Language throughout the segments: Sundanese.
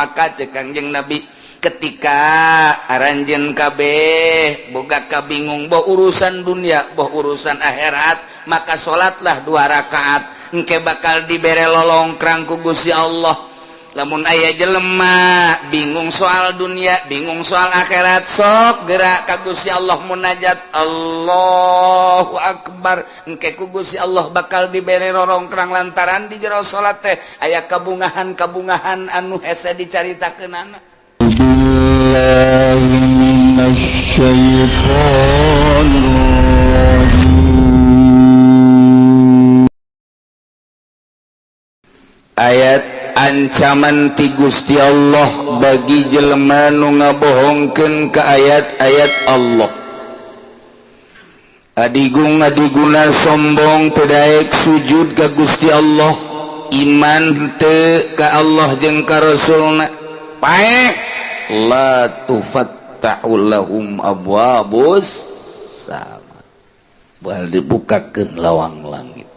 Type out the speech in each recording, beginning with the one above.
Maka cek Kangjeng Nabi, ketika aranjeun kabeh boga kabingung, boh urusan dunia, boh urusan akhirat, maka salatlah dua rakaat, engke bakal dibere lolongkrang ku Gusti Allah. Lamun aya jelema bingung soal dunia, bingung soal akhirat, sok gerak ka Gusti Allah, munajat, Allahu Akbar, engke ku Gusti Allah bakal dibere rorongkrang, lantaran di jero salat teh aya kabungahan kabungahan anu hese dicaritakeunana. بالله من الشيطان الرجيم. Ayat ancaman ti Gusti Allah bagi jelema nu ngabohongkeun ka ayat-ayat Allah, adigung adiguna sombong, teu daek sujud ka Gusti Allah, iman teu ka Allah jeung ka Rasulna, paeh, la tufattahu lahum abwabus sama, bal dibukakeun lawang langit.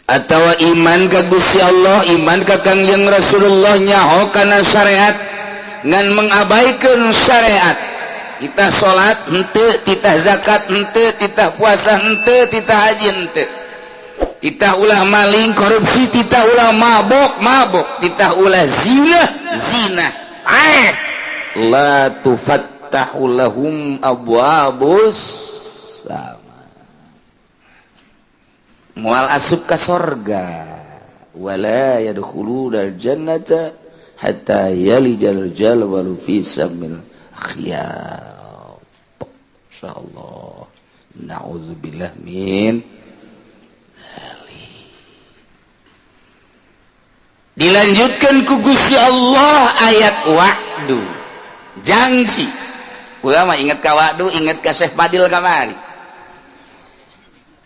Atau iman ka Gusti Allah, iman ka Kangjeng Rasulullah, nyaho kana syariat, ngan mengabaikan syariat, kita salat henteu, titah zakat henteu, titah puasa henteu, titah haji henteu, titah ulah maling, korupsi, titah ulah mabok, mabok, titah ulah zina, zina, eh, la tufattahu lahum abwabus sama, moal asup ka sorga, wala yadkhuluna jannata hatta yalijal jamalu fi sammil khiyat. Insyaallah, na'udzubillah min dzalik. Dilanjutkan ku Gusti Allah ayat wa'du, janji. Ulama ingat ka wa'du, ingat ka Syekh Fadil kamari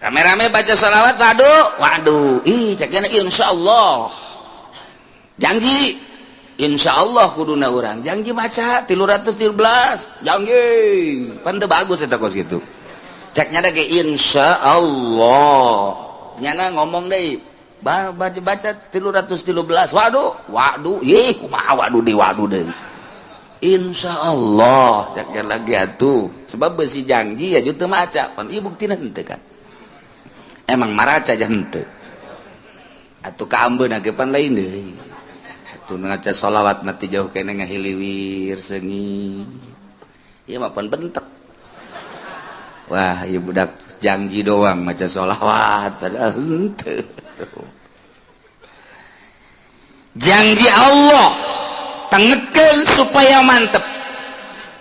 rame-rame baca sholawat, waduh waduh, ih, ceknya insya Allah, janji insya Allah, kuduna urang janji maca 313 janji pan teu bagus eta kos kitu. Ceknya ge insya Allah, nyana ngomong deui, baca baca 313, waduh waduh, ih, kumaha waduh di waduh deui, insya Allah ceknya lagi atuh, sebab besi janji ya teu maca pan, ieu buktina henteu kan, emang maraca aja henteu atuh, kaambeun ge pan lain deui atuh, ngaca sholawat mati jauh kene ngahiliwir seungit, ieu mah pan bentek, wah, ieu budak janji doang maca sholawat, padahal henteu. Janji Allah tengetkeun supaya mantep,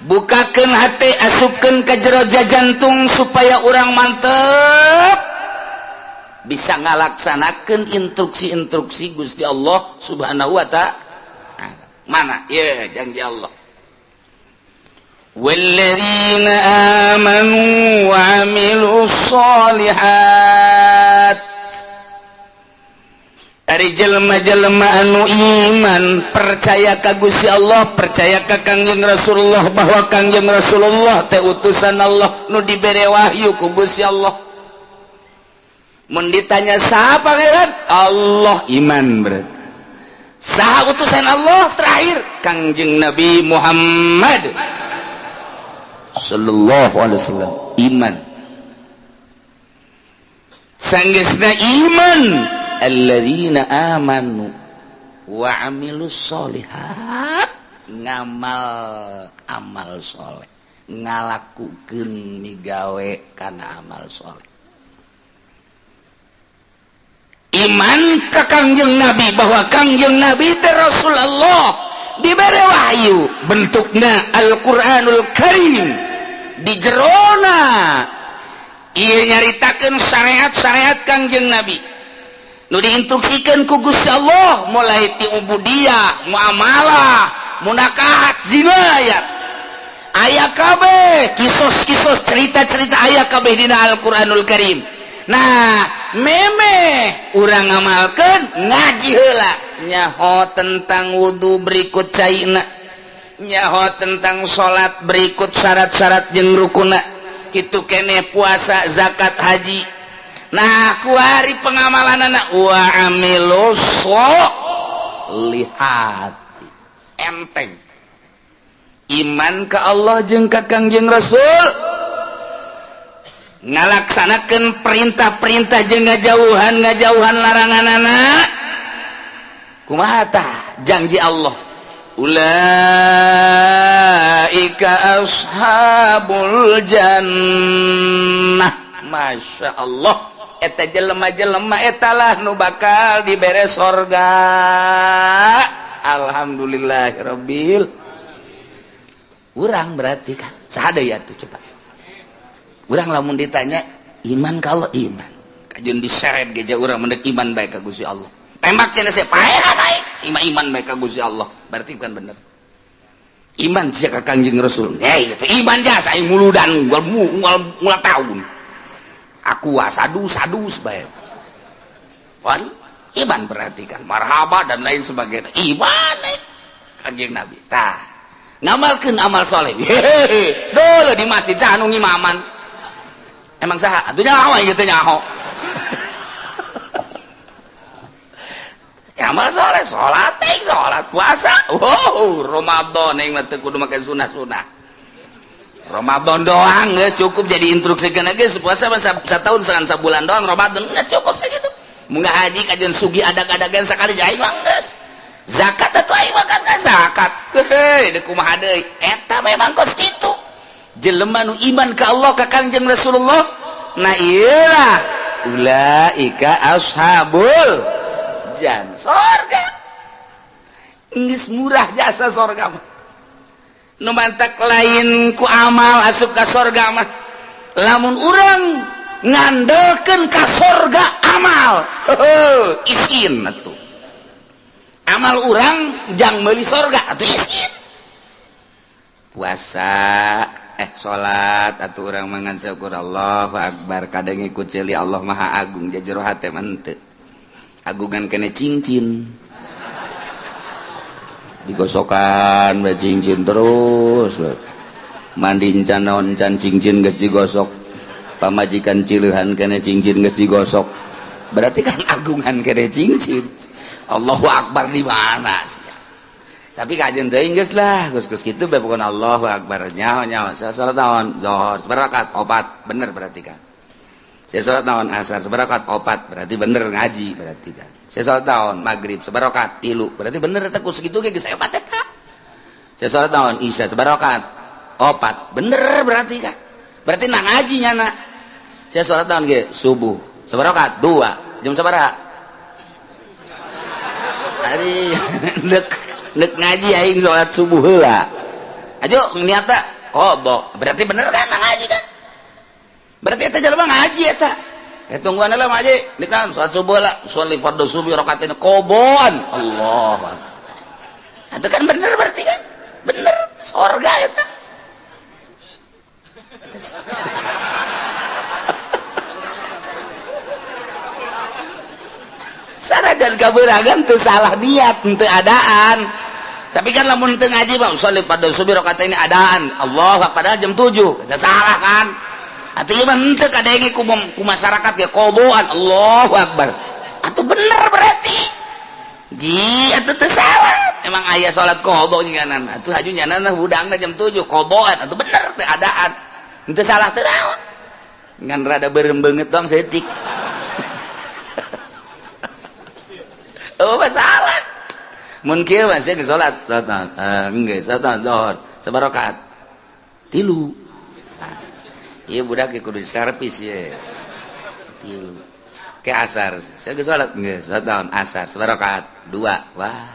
bukakeun hati, asupkeun ke jero jantung supaya urang mantep bisa ngalaksanakan instruksi-instruksi Gusti Allah Subhanahu wa Ta'ala. Mana ya janji Allah? والذين آمنوا وعملوا الصالحات. Ari jelema-jelema anu iman, percaya ka Gusti Allah, percaya ka Kangjeng Rasulullah, bahwa Kangjeng Rasulullah teh utusan Allah nu dibere wahyu ku Gusti Allah. Mun ditanya saha pangeran Allah, iman berarti. Saha utusan Allah terakhir? Kangjeng Nabi Muhammad sallallahu alaihi wasallam, iman. Sanggeusna iman, alladzina amanu wa amilus solihat, ngamal amal soleh, ngalakukeun migawe kana amal soleh, iman ke Kangjeng Nabi bahwa Kangjeng Nabi teh Rasulullah, diberi wahyu bentukna Al-Qur'anul Karim, di jerona ieu nyaritakeun syariat-syariat Kangjeng Nabi nu diinstruksikan ku Gusti Allah, mulai ti ubudiyah, muamalah, munakahat, jinayat, aya kabeh, kisos-kisos, cerita-cerita aya kabeh dina Al-Qur'anul Karim. Nah, meme urang ngamalkeun, ngaji heula, nyaho tentang wudhu berikut caina, nyaho tentang salat berikut syarat-syarat jeung rukuna, kitu kene puasa, zakat, haji. Nah, kuari pengamalan anak wa amilus. sholihati. Enteng iman ka Allah jeung ka Kangjeng Rasul, ngalaksanakeun perintah-perintah jeung ngajauhan laranganana. Kumaha tah janji Allah? Ulaika ashabul jannah. Masya Allah, eta jelema-jelema etalah nu bakal dibere sorga. Alhamdulillahirabbil. Urang berarti kan saha ya tuh, coba urang lamun ditanya iman, kalau iman kajeun diseret geja urang mendek iman bae ka Gusti Allah, tembak cenah saya paehan aing iman, iman bae ka Gusti Allah, berarti bukan bener iman sia ka Kangjeng Rasul. Hei, itu iman jasa aing muludan unggal unggal tahun aku sadus sadus bae. Wan iman berarti kan marhaba dan lain sebagainya, iman Kangjeng Nabi tah ngamalkeun amal soleh. Hehehe, dulu di masjid saha nu ngimaman? Emang saha atuh nyaho gitu nyaho. Amal soleh, salat, salat, puasa. Wow, Ramadan yang mah teu kudu make sunah-sunah. Ramadan doang geus cukup jadi instruksi kana geus puasa mah satahun sabulan doang, Ramadan geus cukup sakitu. Mun haji kajeun sugi adag-adagan sakali aing mah geus. Zakat atuh aing mah kan zakat. Heuh, deuk kumaha deui? Eta memang kos kitu. Jelema nu iman ka Allah ka Kangjeng Rasulullah, nah iyalah ulaika ashabul jan sorga. Geus murah jasa sorga mah. Nu mantak lain ku amal asup ka sorga mah. Lamun urang ngandelkeun ka sorga amal, heuh, isin atuh. Amal urang jang meuli sorga atuh isin. Puasa salat atuh urang mangan syukur Allahu akbar, kadang ikut ceuli Allah Maha Agung jero hate mah henteu. Agungan kene cincin digosokan bae cincin terus, mandi encan naon encan cincin geus digosok, pamajikan cileuhan kene cincin geus digosok, berarti kan agungan kene cincin. Allahu akbar di mana sih? Tapi kajian teuing geus lah, geus-geus kitu bae pokona Allahu akbar nyaho nyaho. Saya salat naon? Zuhur sabarakat opat, bener berarti kan. Saya salat naon? Asar sabarakat opat, berarti bener ngaji berarti kan. Saya salat naon? Maghrib sabarakat 3, berarti bener eta ku sakitu ge geus hebat eta. Saya salat naon? Isya sabarakat opat, bener berarti kan. Berarti nak ngaji nyana. Saya salat naon ge? Subuh sabarakat 2, jam sabaraha? Ari nek nek ngaji aing salat subuh heula. Ajo niatna qada, berarti bener kan nak ngaji kan? Berarti eta jelema ngaji eta. Tungguan lah ngaji, ditam salat subuh lah, sholli fardhu subuh rakaatain qadaan. Allah. Itu kan bener berarti kan? Bener, sorga eta. Sanajan kabeuragan teu salah niat, teu adaan. Tapi kan lamun teu ngaji mah sholli fardhu subuh rakaatain adaan. Allah, padahal jam 7. Eta salah kan? Atuh ieu mah henteu kadenge ku masyarakat ge qadaan. Allahu akbar. Atuh bener berarti. Ji atuh teu salah. Emang aya salat qada nyanan. Atuh haju nyanan hudangna jam 7 qadaan. Atuh bener teu adaan. Henteu salah teu naon. Ngan rada beureum beungeut doang saeutik. Oh masalah. Mun kieu mah sia geus salat, salat geus salat zuhur sabarakat 3. Ieu budak kudu servis ye. 3. Ke asar, saya geus salat geus salat asar sabarakat 2. Wah.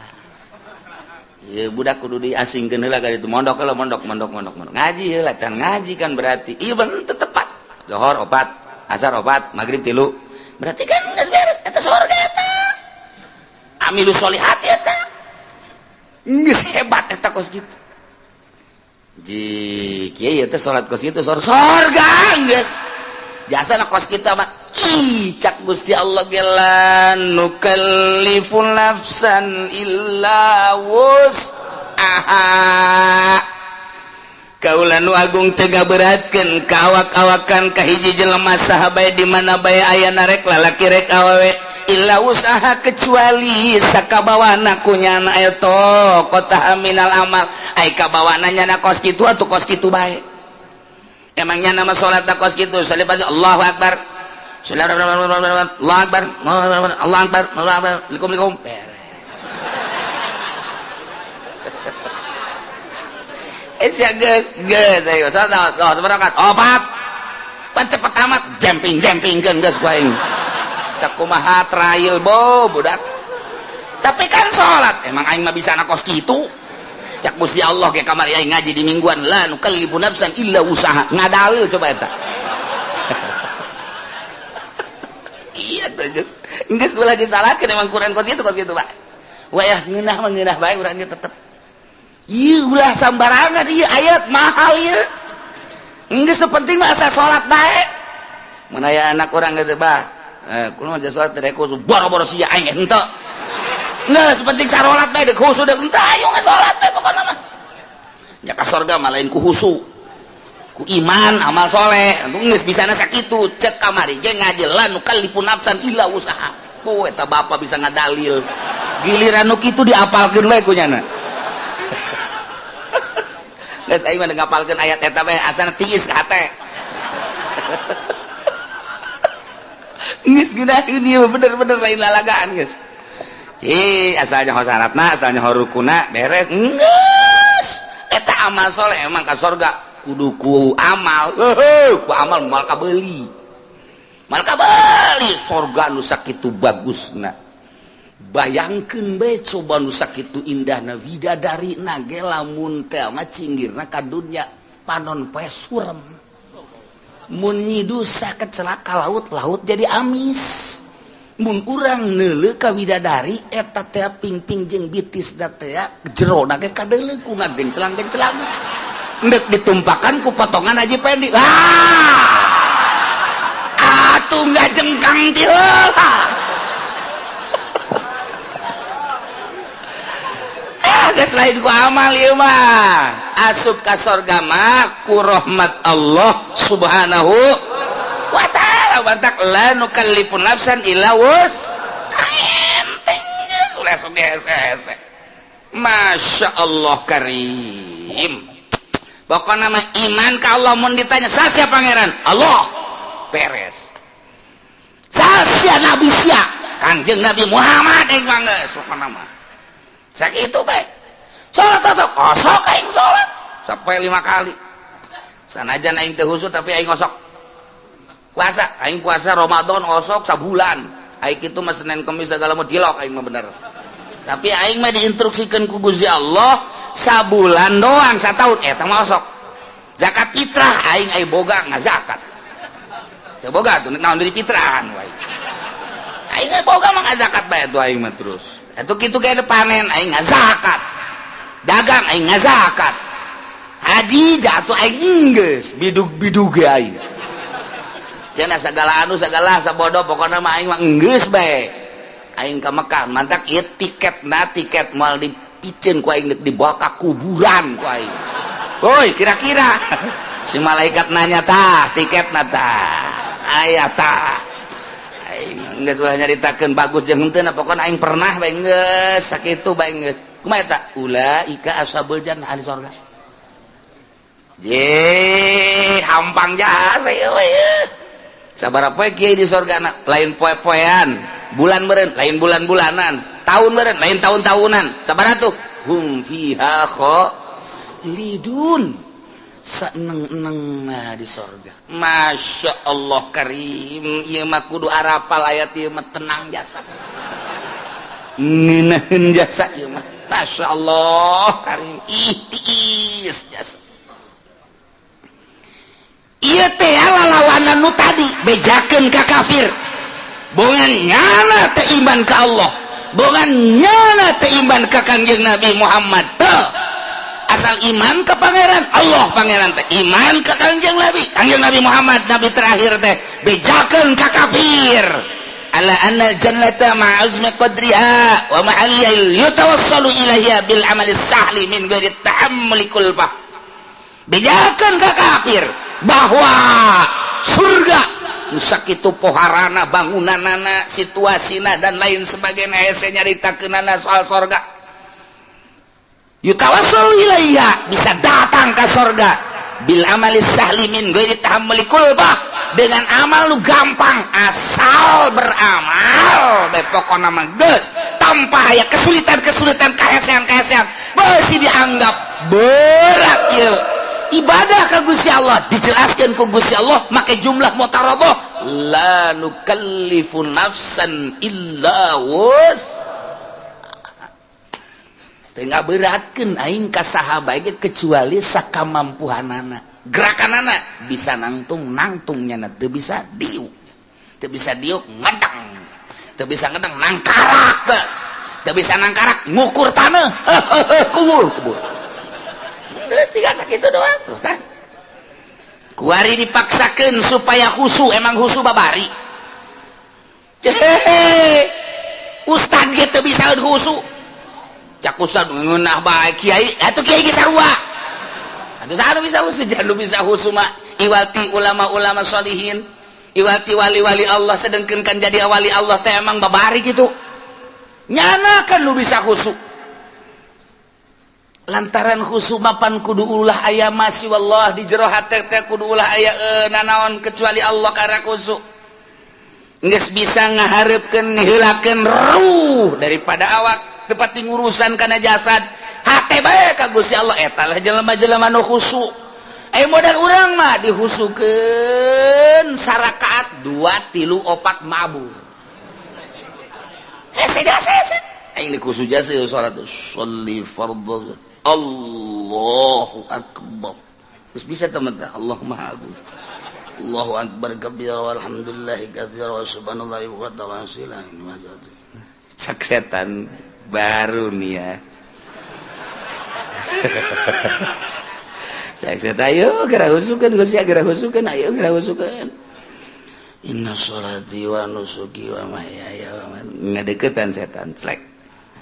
Ieu budak kudu diasingkeun heula ka ditu, mondok heula, mondok mondok mondok mondok. Ngaji heula, can ngaji kan berarti. Ieu bener tepat. Zuhur 4, asar 4, magrib 3. Berarti kan geus beres eta sorga eta. Amilu solihati eta. Geus hebat eta kos kitu. Ji kieu teh salat kos kitu sorga geus. Jasana kos kitu mah ih cak Gusti Allah ge la nukallifu nafsan illa wus'aha. Kaula nu agung teu ngaberatkeun ka awak-awakan ka hiji jelema saha bae di mana bae aya narek lalaki rek awewe Illa usaha, kecuali sakabawana ku nyana eta kota minal amal. Ai kabawana nyana kos kitu atuh kos kitu bae. Emangnya nama salat kos kitu? Salibah, Allahu akbar, Allahu akbar, Allahu akbar, Allahu akbar, likum likum, beres. Eh sia, geus geus, ayo salat, oh, seberangkat opat pan cepet amat, jumping jumping kan geus ku aing sakumaha trail bo budak. Tapi kan salat emang aing mah bisa kos kitu. Cak Gusti Allah ke kamari aing ngaji di mingguan, la nukallifu nafsan illa usaha, ngadalil coba eta. Iya tuh geus geus ulah disalahkeun, emang Quran kos kitu, kos kitu bae. Wayah ngeunah mah ngeunah bae urang ge tetep. Ieu ulah sambarangan, ieu ayat mahal ieu. Geus penting mah asa salat bae. Mun aya anak urang gitu bah, eh kulo mah salat teh khusus boro-boro sia, aing henteu. Geus penting sarolat bae, deuk khusus deuk henteu, ayo salat teh pokona mah. Nya ka sorga mah lain ku khusu, ku iman amal soleh. Geus bisana sakitu. Cek kamari ge ngaji, la nukallifu nafsan illa usaha. Oh, eta bapak bisa ngadalil. Giliran nu kitu diapalkeun we ku nyana. Geus aing mah ngapalkeun ayat eta bae asana tiis ka hate. Geus geunaheun ieu bener-bener lain lalagaan geus. Ci asalnya ho syaratna, asalnya ho rukuna beres. Geus eta amal soleh emang ka sorga kudu ku amal. Heuh, ku amal moal kabeuli. Moal kabeuli sorga nu sakitu bagusna. Bayangkeun bae coba nu sakitu indahna widadari na ge lamun teh mah cinggirna ka dunya panon poe surem. Mun nyidusa kecelaka laut, laut jadi amis. Mun urang neuleuh ka widadari eta teh pingping jeung bitis da teh jero na ge kadeuleuh ku ngagencelang-gencelang. Endek ditumpakan ku potongan Haji Pendi. Ah! Atuh ngajengkang ti heula. Geus lain ku amal ieu mah. Asup ka sorga mah ku rahmat Allah Subhanahu wa ta'ala. Bantak la nukallifu nafsan illa wus. Enteng geus ulah sok hese-hese. Masya Allah karim. Pokokna mah iman ka Allah, mun ditanya sasia pangeran? Allah. Beres. Sasia nabi sia? Kangjeng Nabi Muhammad aing mah geus pokona mah. Sakitu bae. Salat osok, osok aing salat sampai 5 kali. Sanajan aing teu khusyuk tapi aing osok. Puasa, aing puasa Ramadan osok sabulan. Aing kitu mah Senin Kemis segala mah dilok aing mah bener. Tapi aing mah diinstruksikeun ku Gusti Allah sabulan doang, sataun eta mah osok. Zakat fitrah aing ai boga ngazakat. Teu boga tuh naon deui fitrahan wae. Aing ai boga mah ngazakat bae tuh aing mah terus. Atuh kitu ge panen aing ngazakat. Dagang aing ngazakat. Haji jatuh aing geus bidug-bidug ge aing. Cenah sagala anu sagala sabodo pokona mah aing mah geus bae. Aing ka Mekah mantak ieu tiketna, tiket moal dipiceun ku aing dibawa ka kuburan ku aing. Woi, kira-kira si malaikat nanya tah tiketna tah aya tah. Aing geus ulah nyaritakeun bagus jeung henteu pokona aing pernah bae geus sakitu bae geus. Kumaha eta? Ulaika ashabul jannah, ahli sorga. Ye, hampang jasa ieu we. Sabaraha poe kiai di sorga na? Lain poe-poean, bulan meureun, lain bulan-bulanan, tahun meureun, lain tahun-tahunan. Sabaraha tuh? Hum fiha khalidun. Saeneng-eneng nah di sorga. Masya Allah karim, ieu mah kudu arapal ayat ieu mah tenang jasa. Ngeunaheun jasa ieu mah. Masya Allah karim, ih tiis jasa. Ieu teh lalawanan nu tadi bejakeun ka kafir. Bongan nyana teh iman ka Allah, bongan nyana teh iman ka Kangjeng Nabi Muhammad teh. Asal iman ka pangeran Allah, pangeran teh iman ka Kangjeng Nabi, Kangjeng Nabi Muhammad nabi terakhir teh bejakeun ka kafir. Ala anna jannata ma'azmi qadriha wa mahalliha yatawassalu ilaiha bil amali sahli min ghairi tahammuli kulfah. Bejakeun ka kafir bahwa surga Nu sakitu poharana bangunanana, situasina dan lain sebagainya, hese nyaritakeunana soal sorga. Yutawassalu ilaiha, bisa datang ke sorga, bil amali sahli min ghairi tahammuli kulfah, dengan amal lu gampang, asal beramal bae pokona mah geus, tanpa aya kesulitan-kesulitan, kahesean-kahesean. Beusi dianggap berat ieu ibadah ka Gusti Allah, dijelaskan ku Gusti Allah make jumlah mutaradoh, la nukallifu nafsan illa wus. Teu ngaberatkeun aing ka saha bae kecuali sakamampuhanana. Gerakanana bisa nangtung, nangtung, nyana teu bisa diuk, teu bisa diuk ngedang, teu bisa ngedang nangkarak, geus teu bisa nangkarak ngukur tanah, kubur kubur. Geus tinggal sakitu doang tuh kan. Kuari dipaksakeun supaya khusu, emang khusu babari. Hehehe, ustad ge teu bisa khusu. Cak ustad ngeunah bae kiai, atuh kiai ge sarua. Atuh saha nu bisa khusu? Jangan bisa khusu mah iwati ulama-ulama solihin, iwati wali-wali Allah. Sedengkeun kan jadi wali Allah teh emang babari gitu. Nyana kan lu bisa khusu. Lantaran khusu mapan kudu ulah aya masih wallah di jero hate teh, kudu ulah aya nanaon kecuali Allah karena khusu. Geus bisa ngahareupeun, ngiheulakeun ruh daripada awak, tepati ngurusan kana jasad, hate bae ka Gusti Allah. Eta lah jelema-jelema nu khusu. Eh, modal urang mah dihusukeun sarakaat dua tilu opat mabur. Hese jasa hese aing dikhusu jasa salat sholli fardhu, Allahu akbar. Terus bisa teman teh Allah Maha Agung, Allahu akbar kabira walhamdulillahi katsira wa subhanallahi wa ta'ala. Cak setan baru nih ya. Cak setan, ayo geura husukeun Gusti, geura husukeun, ayo geura husukeun. Inna sholati wa nusuki wa mahyaya wa mamati. Ngadeukeutan setan slek,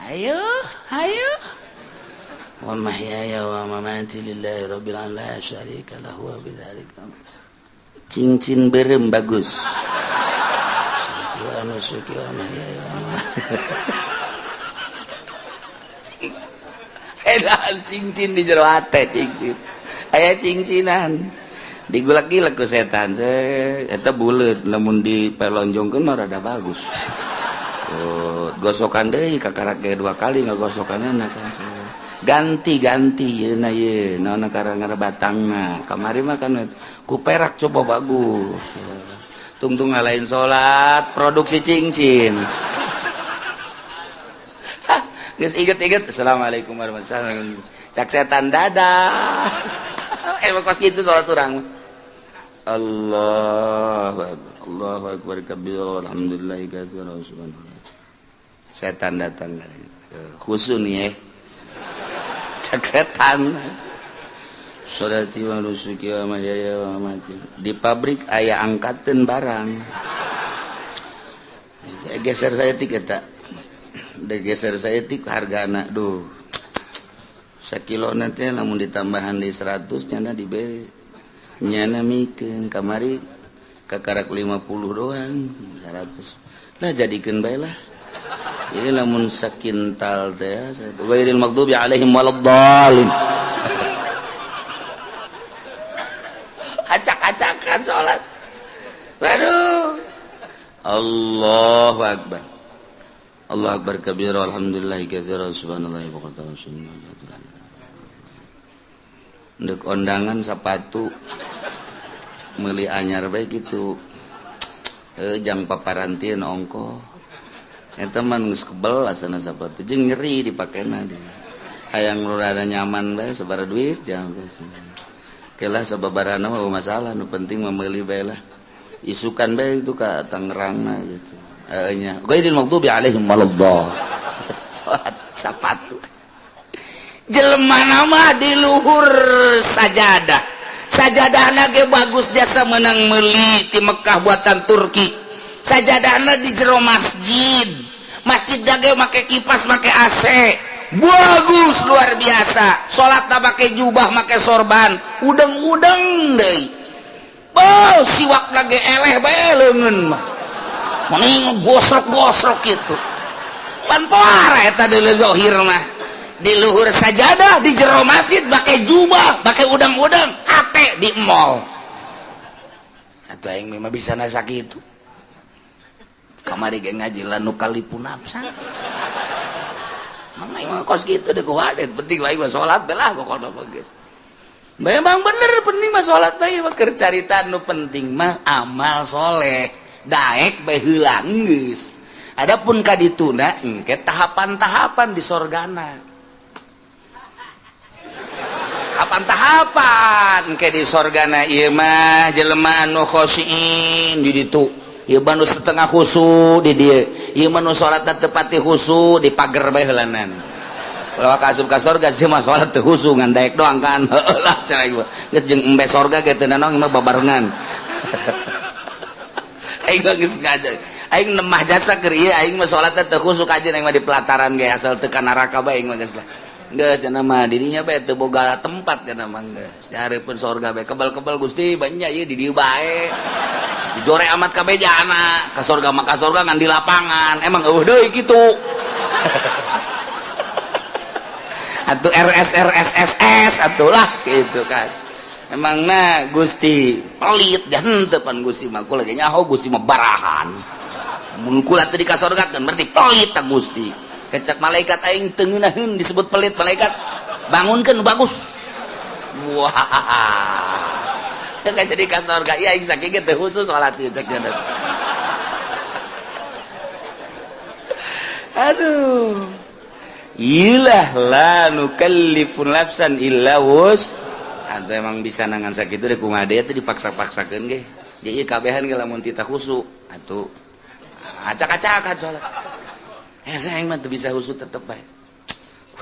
ayo ayo, wa mahyaya wa mamati lillahi rabbil alamin la syarika lahu wa bidzalika. Cincin berem bagus. Wa nusuki wa mahyaya wa mamati. Edan cincin di jero hate, cincin aya cincinan digulak-gilek ku setan. Eta buleut, lamun dipelonjongkeun mah rada bagus. Oh, gosokan deui, kakarak ge dua kali ngagosokanna kan. Ganti-ganti yeuna ye naon karang batangna kamari mah kan ku perak, coba bagus. Tungtung ngalain salat produksi cincin. Geus inget-inget, assalamualaikum warahmatullahi wabarakatuh. Cak setan, dadah. Emang kos gitu salat urang. Allah Allahu akbar kabir alhamdulillah katsira subhanallah. Setan datang, khusu nih ya. Cak setan, sholati wa nusuki wa mahyaya wa mamati. Di pabrik aya angkateun barang, geser saya tiket tak geser saya tik harga anak, duh, sakilo nanti namun ditambahan di 100 nyana diberi, nyana mikeun kamari kakarak 50 doang, 100 lah jadikeun bae lah. Ini lamun sakintal teh, ghairil maghdubi alaihim waladdallin. Acak-acakan salat. Waduh, Allahu akbar, Allah akbar kabira alhamdulillah katsira subhanallahi wa bihamdihi. Ndek ondangan sepatu meuli anyar bae kitu. Jang paparantian ongko. Eta mah geus kebel asana sepatu jeung nyeri dipakena di. Hayang nu rada nyaman bae sabaraha duit jang geus. Kelah sababarana mah masalah, nu penting mah meuli bae lah. Isukan bae itu ka Tangerangna gitu. Nya ghairil maghdubi alaihim waladdallin. Salat sepatu. Jelema nama di luhur sajadah. Sajadahna ge bagus jasa menang meuli ti Mekah buatan Turki. Sajadahna di jero masjid. Masjid ge make kipas, make AC. Bagus luar biasa. Salat make jubah, make sorban, udeng-udeng deui. Beuh, siwak lagi eleh bae leungeun mah. Mending gosrok-gosrok gitu. Pan pohara eta deuleu zahir mah. Di luhur sajadah, di jero masjid make jubah, make udang-udang, hate di mall. Atuh aing mah bisa na sakitu. Kamari ge ngaji la nukallifu nafsan. Mang aing mah kos kitu deh kuwadet, penting aing mah salat lah pokona mah geus. Memang bener penting mah salat bae mah keur carita nu penting mah amal soleh. Daek bae heula geus. Adapun ka dituna engke tahapan-tahapan di sorgana. Tahapan-tahapan engke di sorgana ieu mah jelema anu khosyin di ditu. Ieu mah nu setengah khusu di dieu. Ieu mah nu salatna teu pati khusu di pager bae heulanan. Kalau ka asup ka sorga sih mah salat teu khusu ngan daek doang kan. Heueuh lah cenah ieu. Geus jeung embe sorga ge teu nanaon mah babarengan. Aing mah geus ngaji. Aing nemah jasa keur ieu aing mah salat teh teu khusu kajeun aing mah di pelataran ge asal teu ka neraka bae aing mah geus lah. Geus cenah mah dirinya bae teu boga tempat cenah mah geus. Dihareupeun sorga bae kebal-kebal Gusti banyak ieu di dieu bae. Dijore amat kabeh jana ka sorga mah ka sorga ngan di lapangan. Emang eueuh deui kitu. Atuh RS RS SS atuh lah gitu kan. Emang na Gusti pelit dan depan Gusti mah kula ge nyaho Gusti mah barahan. Mun kula teu dikasorgakeun berarti pelit ta Gusti. Kecak malaikat aing teu ngeunaheun disebut pelit malaikat. Bangunkeun nu bagus. Wah. Teu jadi ka sorga ieu aing sakieu ge teu khusus salat ieu cek nya. Aduh. Ilah la nukallifu nafsan illa wus. Atau emang bisa nangan sakitu deh kumaha deui teh dipaksa-paksakeun ge. Jadi kabehan ge lamun tita khusu atuh acak-acakan salat. Hese aing mah teu bisa khusu tetep bae.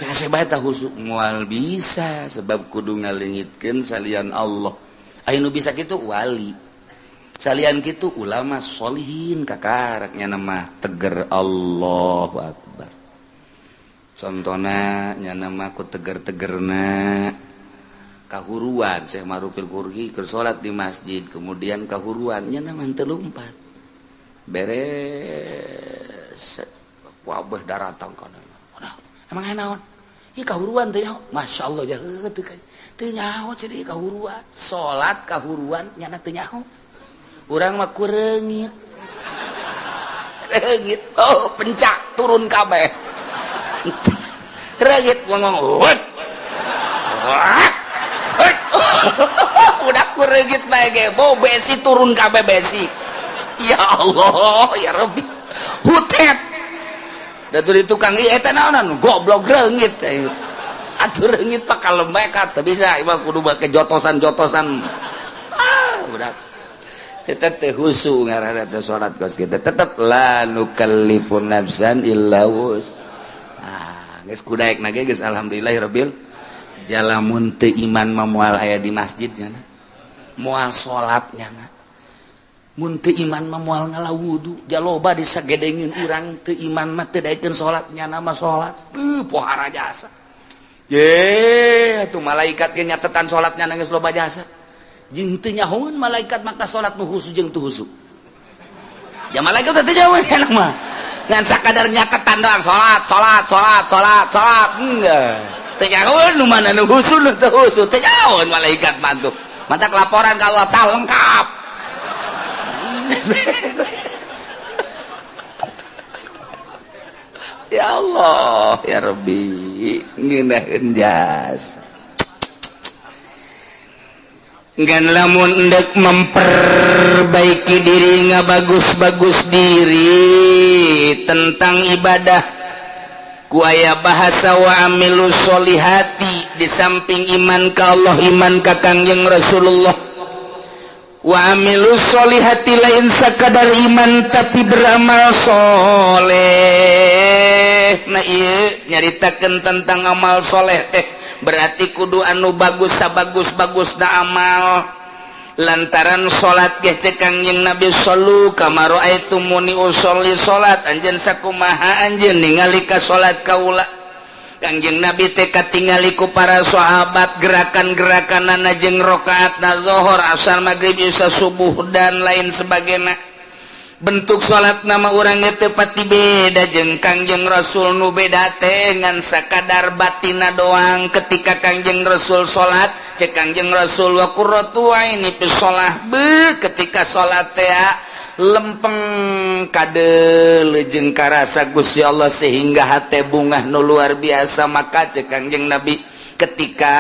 Hese bae tah khusu moal bisa sebab kudu ngaleungitkeun salian Allah. Aya nu bisa kitu wali. Salian kitu ulama sholihin kakarak nya mah teger Allahu akbar. Contohna nya mah ku teger-tegerna kahuruan Syekh Marufil Qurhi keur salat di masjid kemudian kahuruan nya mah teu lumpat beres wabah daratang kana. Emang aya naon? Ieu kahuruan teh nyaho. Masyaallah jaheut teu teu nyaho ceuk kahuruan. Salat kahuruan nyana teu nyaho. Urang mah kureungit. Reungit. Oh, pencak turun kabeh. Reungit ngomong. Udah kureungit bae ge, bau besi turun kabeh besi. Ya Allah, ya Rabbi. Hutet. Da di tukang ieu eta naonan goblok reungit. Atuh reungit pak kalembek teu bisa ieu mah kudu make jotosan-jotosan. Ah, budak. Eta teh khusu ngaranna teh salat kos kitu. Tetep la nukallifu nafsan illa wus. Ah, geus kudaekna ge geus alhamdulillahirabbil jalamun teu iman mah moal aya di masjid nya. Moal salat nya. Mun teu iman mah moal ngala wudu, jaloba disagedengin urang teu iman mah teu daekeun salat nyana mah salat. Teu pohara jasa. Ye, atuh malaikat ge nyatetan salatnya geus loba jasa. Jeung teu nyahoeun malaikat maka salat nu khusu jeung teu khusu. Ya malaikat teh teu nyahoeun kana mah. Ngan sakadar nyatetan doang salat, salat, salat, salat, salat. Enggak. Teu nyahoeun nu mana nu khusu nu teu khusu, teu nyahoeun malaikat mah tuh. Matak laporan ka Allah tah lengkap. Ya Allah, ya Rabbi, ngeunaheun jasa. Ngan lamun endek memperbaiki diri ngabagus-bagus diri tentang ibadah ku aya bahasa wa amilu sholihati di samping iman ka Allah iman ka Kangjeng Rasulullah. Wa amilu sholihati lain sakadar iman tapi beramal soleh. Nah ieu nyaritakeun tentang amal soleh teh berarti kudu anu bagus sabagus-bagusna amal. Lantaran salat ge cek Kangjeng Nabi sallu kama raaitumuni usolli salat anjeun sakumaha anjeun ningali ka salat kaula. Kangjeng Nabi teh katingali ku para sahabat gerakan-gerakan jeung rokaat na zohor, asar, maghrib, isya, subuh, dan lain sebagainya. Bentuk salat nama urang teu pati beda jeung Kangjeng Rasul. Nu beda teh ngan sakadar batina doang. Ketika Kangjeng Rasul salat, cek Kangjeng Rasul, "Wa qurratu aini fi shalah." Be, ketika salat teh lempeng kade jeung karasa Gusti Allah sehingga hate bungah nu luar biasa. Maka cek Kangjeng Nabi, ketika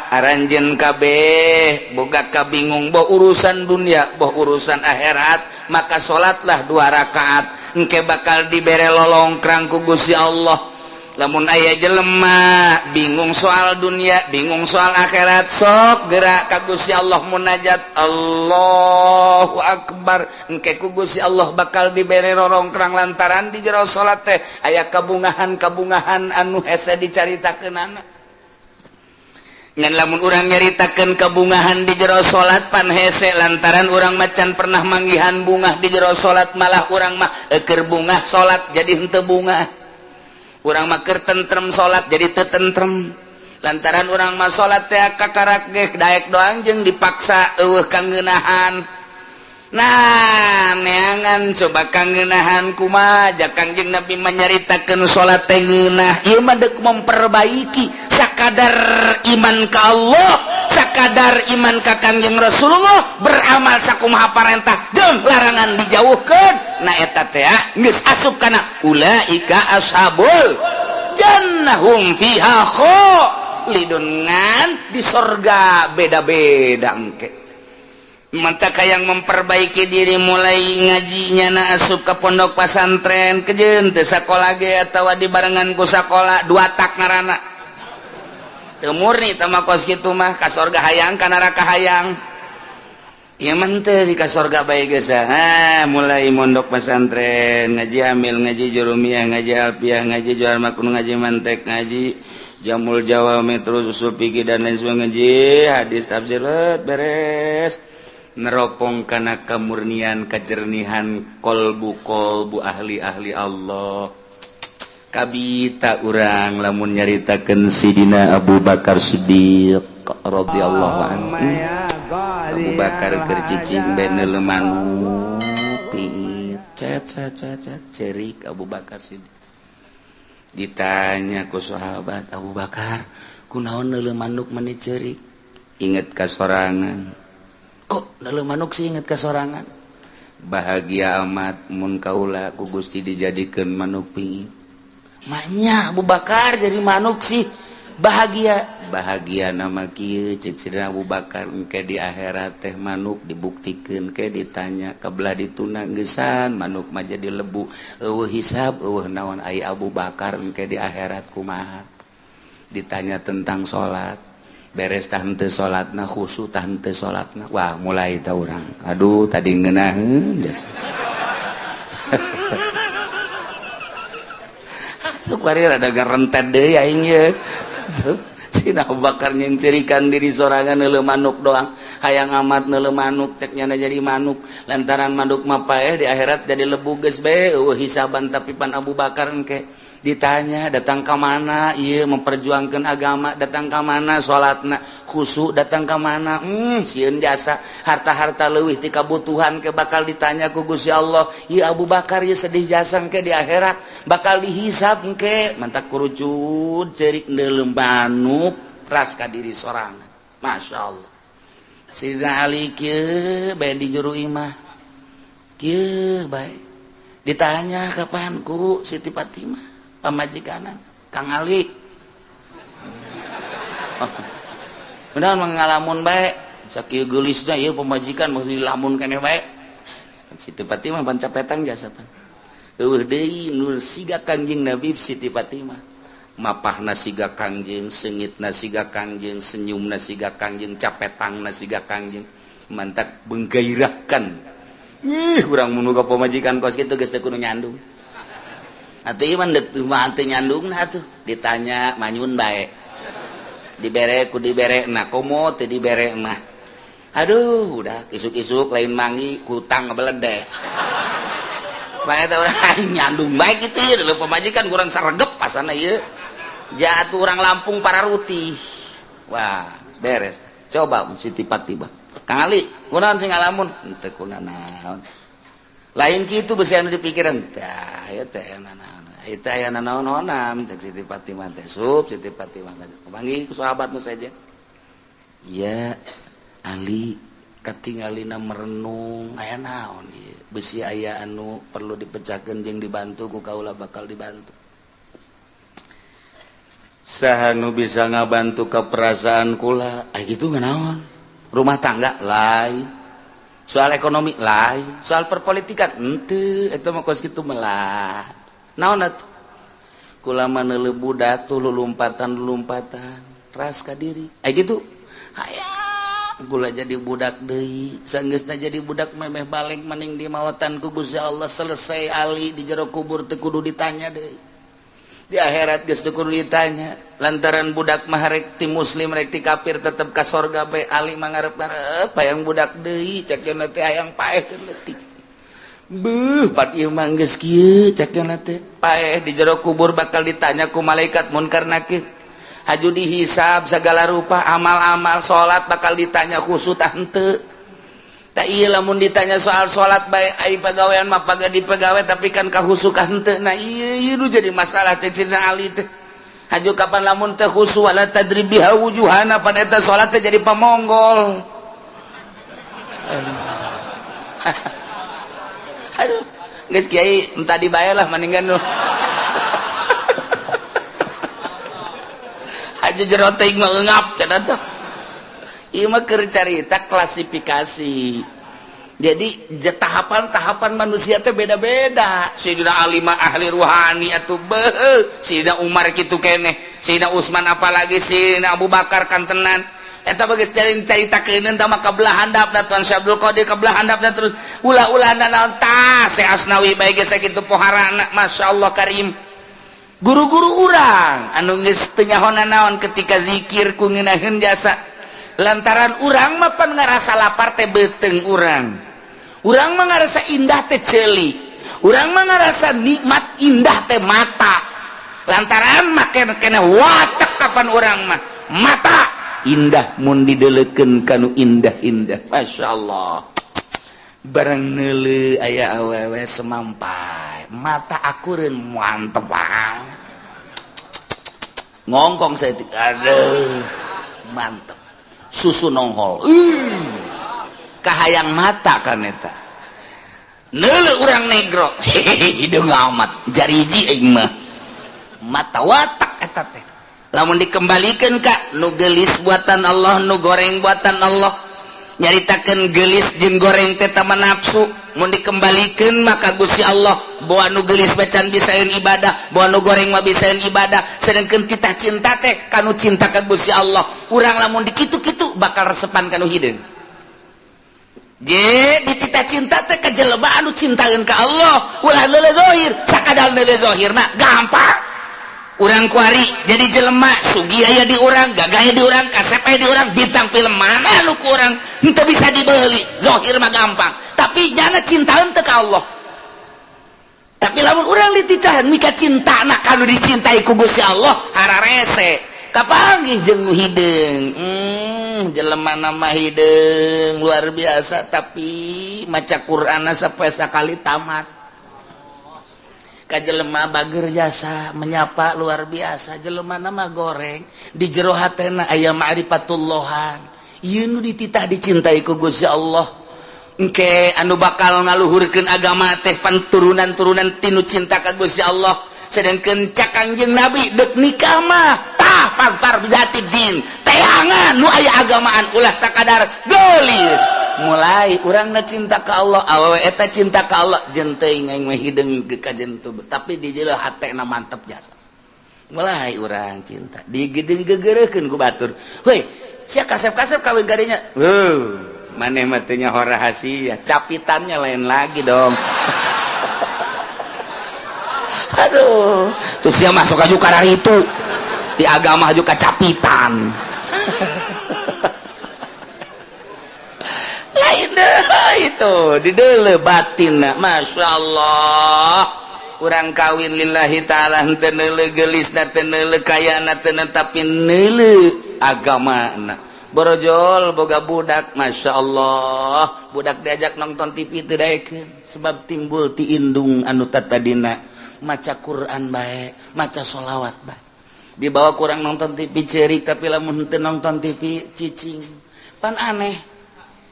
aranjeun kabeh boga kabingung, boh urusan dunia, boh urusan akhirat, maka salatlah dua rakaat, engke bakal dibere lolongkrang ku Gusti Allah. Lamun aya jelema bingung soal dunia, bingung soal akhirat, sok gerak ka Gusti Allah, munajat, Allahu Akbar, engke ku Gusti Allah bakal dibere rorongkrang lantaran di jero salat teh aya kabungahan-kabungahan anu hese dicaritakeunana. Ngan lamun urang nyaritakeun kabungahan di jero salat pan hese, lantaran urang macan pernah manggihan bungah di jero salat. Malah urang mah eker bungah salat jadi henteu bungah, urang mah keur tentrem salat jadi teu tentrem, lantaran urang mah salat teh kakarak ge daek doang jeung dipaksa, euweuh kangeunahan. Nah, neangan coba kangeunahan kumaha. Ja Kangjeng Nabi menyaritakeun salat teh ngeunah. Ieu mah deuk memperbaiki sakadar iman ka Allah, sakadar iman ka Kangjeng Rasulullah, beramal sakumaha parentah jeung larangan dijauhkeun. Nah, eta teh geus asup kana ulaika ashabul jannah hum fiha khalidun. Ngan di sorga beda-beda engke. Mantap yang memperbaiki diri mulai ngajinya na asup ke pondok pesantren kejen teu sakola ge atawa dibarengan ku sakola, dua tak ngarana teu murni teh mah. Kos kitu mah ka sorga hayang, ka neraka hayang. Ieu mah teu di ka sorga bae geus. Ah, mulai mondok pesantren, ngaji amil, ngaji jurumiyah, ngaji alfiah, ngaji jual makun, ngaji mantek, ngaji jamul jawami, terus usul fikih dan lain sebagainya, ngaji hadis, tafsir, beres, neropong karena kemurnian, kejernihan kolbu kolbu ahli-ahli Allah. Kabita urang lamun nyaritakeun Sidina Abu Bakar Siddiq radhiyallahu anhu. Abu Bakar keur cicing bae neuleu manuk piit, cet cet cet cet, cerik Abu Bakar Siddiq. Ditanya ku sahabat, "Abu Bakar, kunaon neuleu manuk meni cerik?" "Inget ka sorangan." "Kok neuleu manuk sih inget ka sorangan?" "Bahagia amat mun kaula ku Gusti dijadikeun manuk piit." "Maknya Abu Bakar jadi manuk sih bahagia?" "Bahagia nama kieu," cek Sidina Abu Bakar, "engke di akhirat teh manuk dibuktikeun ke ditanya kebelah dituna geusan manuk mah jadi lebu, euweuh hisab, euweuh naon. Ai Abu Bakar engke di akhirat kumaha? Ditanya tentang salat, beres tah henteu salatna, khusyuk tah henteu salatna." Wah, mulai tah urang, aduh, tadi ngeunaheun jasa. Suka rada rentet deui aing ye. Sina Abu Bakar nyengcerikan diri sorangan, neuleu manuk doang, hayang amat neuleu manuk, cek nyana jadi manuk lantaran manuk mah paeh di akhirat jadi lebu, geus bae euweuh hisaban. Tapi pan Abu Bakar engke ditanya datang ke mana iya memperjuangkan agama, datang ke mana salatna khusyuk, datang ke mana, sieun jasa harta-harta leuwih ti kabutuhan ke bakal ditanya ku Gusti Allah. Ieu Abu Bakar ieu sedih jasa, ke di akhirat bakal dihisab engke. Mantak kurucut cerik neuleu manuk ras ka diri sorangan. Masya Allah. Sidina Ali kieu bae di juru imah kieu bae, ditanya kapan ku Siti Fatimah pamajikanan, "Kang Ali, benar mengalamun bae sakieu geulisna ieu pamajikan, mesti dilamun keneh bae?" Siti Fatimah pan capetang jasa pan euweuh deui nur siga Kangjeng Nabi. Siti Fatimah mapahna siga Kangjeng, seungitna siga Kangjeng, senyumna siga Kangjeng, capetangna siga Kangjeng. Mantak menggairahkan. Ih, urang mun boga pamajikan kos kitu geus teu kudu nyandung atuh. Ieu mah deuk mah teu nyandungna atuh. Ditanya manyun bae, dibere ku dibere nah, komo teu dibere mah aduh, udah isuk-isuk lain mangi kutang ngebeledek bae teh. Urang nyandung bae kitu ieu pamajikan kurang saregep pasana ieu. Jatuh orang Lampung para rutih. Wah, beres. Coba Siti Fatimah. Kang Ali, kunaon sing ngalamun? Henteu kunanaon. Lain kitu besi anu dipikiran. Tah, ieu teh naon. Ieu teh aya nanaon-naonam cek Siti Fatimah teh. Sup Siti Fatimah kapanggih ku sahabat nu saja. Iya, Ali katingalina merenung aya naon ieu. Besi aya anu perlu dipecahkeun jeung dibantu ku kaula bakal dibantu. Saha nu bisa ngabantu ke perasaan kula? Ay gitu naon? Rumah tangga lain, soal ekonomi lain, soal perpolitikan henteu, eta mah kos kitu melah. Naon atuh? Kula mah neuleuh budak tuh lulumpatan-lulumpatan, ras ka diri. Ay gitu. Hayang kula jadi budak deui, sanggeusna jadi budak memeh balik maning di mawatan ku Gusti Allah selesai Ali di jero kubur teu kudu ditanya deui. Di akhirat geus teu kudu ditanya lantaran budak mah rek ti muslim rek ti kafir tetep ka sorga bae. Ali mah ngarep-ngarep hayang budak deui cek cenah teh hayang paeh keur leutik. Beuh pat ieu mah geus kieu cek cenah teh paeh di jero kubur bakal ditanya ku malaikat munkar nakir. Haju dihisab segala rupa amal-amal salat bakal ditanya khusyuk tah henteu. Tak iya lamun ditanya soal salat bae ai pagawean mah paga dipegawe tapi kan kahusukan henteu. Nah ieu ieu nu jadi masalah cek Sidina Ali teh. Haju kapan lamun teh khusu wala tadrib biha wujuhana pan eta salat teh jadi pamonggol. Aduh. Aduh, geus kiai entah dibayar lah mendingan nu. Haju jero teh mah eungap cenah teh. Ieu mah keur carita klasifikasi. Jadi tahapan-tahapan manusia teh beda-beda. Sayyidina Ali mah ahli ruhani atuh beuh, Sayyidina Umar kitu keneh, Sayyidina Utsman apalagi Sayyidina Abu Bakar kantenan. Eta bageus caritakeun tah mah kabelah handapna Tuan Syekh Abdul Qadir kabelah handapna terus ulah-ulah naon tah Syekh Asnawi bae geus sakitu poharana masyaallah karim. Guru-guru urang anu geus teu nyaho naon ketika zikir ku ngeunaheun jasa. Lantaran urang mah pan ngarasa lapar teh beuteung urang. Urang mah ngarasa indah teh ceuli. Urang mah ngarasa nikmat indah teh mata. Lantaran mah kena watek kapan urang mah mata indah mun didelekeun kanu indah-indah. Masyaallah. Barang neuleuh aya awewe semampai, mata akureun mantep banget. Ngongkong saya aduh mantep. Susu nonghol. Kahayang mata kan eta. Neuleuh urang negro. Hideung amat jariji aing mah. Mata watak eta teh. Lamun dikembalikeun ka nu geulis buatan Allah, nu goreng buatan Allah. Nyaritakeun geulis jeung goreng teh tama nafsu. Mun dikembalikeun maka Gusti Allah bawa nu geulis bacan bisaeun ibadah, bawa nu goreng mah bisaeun ibadah. Sedengkeun titah cinta teh kanu cinta ka Gusti Allah. Urang lamun dikitu-kitu bakal resepan kanu hideung. Je dititah cinta teh ka jelema anu cintaeun ka Allah, ulah neuleuh zahir, sakadar neuleuh zahir mah gampang. Urang kuari jadi jelema sugih aya di urang, gagah aya di urang, kasep aya di urang, bintang film mana nu ku urang henteu bisa dibeli, zahir mah gampang. Tapi nyana cintaeun teu ka Allah. Tapi lamun urang dititahan mika cintana kanu dicintai ku Gusti Allah hararese. Kapanggih jeung nu hideung. Jelema nama hideung luar biasa tapi maca Qur'anna sampai sakali tamat. Ka jelema bager jasa menyapa luar biasa jelema nama goreng di jero hatena aya ma'rifatullahan. Ieu nu dititah dicintai ku Gusti Allah. Engke anu bakal ngaluhurkeun agama teh panturunan-turunan tinu cinta ka Gusti Allah. Sedangkeun cak Kangjeng Nabi deuk nikah mah tah pagpar bijati din teangan nu aya agamaan ulah sakadar geulis. Mulai urangna cinta ka Allah, awewe eta cinta ka Allah jeung teuing aing mah hideung ka jentu tapi di jero hatena mantep jasa. Mulai urang cinta digedeng gegereukeun ku batur. Heuy, sia kasep-kasep kawin kadinya. Heuh, maneh mah teu nyaho rahasia, capitannya lain lagi dong. Aduh, terus dia masuk aja karena itu di agama juga capitan. Lain deh itu di dele batin, masya Allah. Urang kawin lillahi ta'ala, henteu neuleuh geulisna, teu neuleuh kayana, teu tapi neuleuh agamana. Borojol boga budak, Masya Allah, budak diajak nonton TV teu daekeun, sebab timbul ti indung anu tatadina maca Quran bae, maca sholawat bae. Dibawa kurang nonton TV cerik, tapi lamun henteu nonton TV cicing. Pan aneh.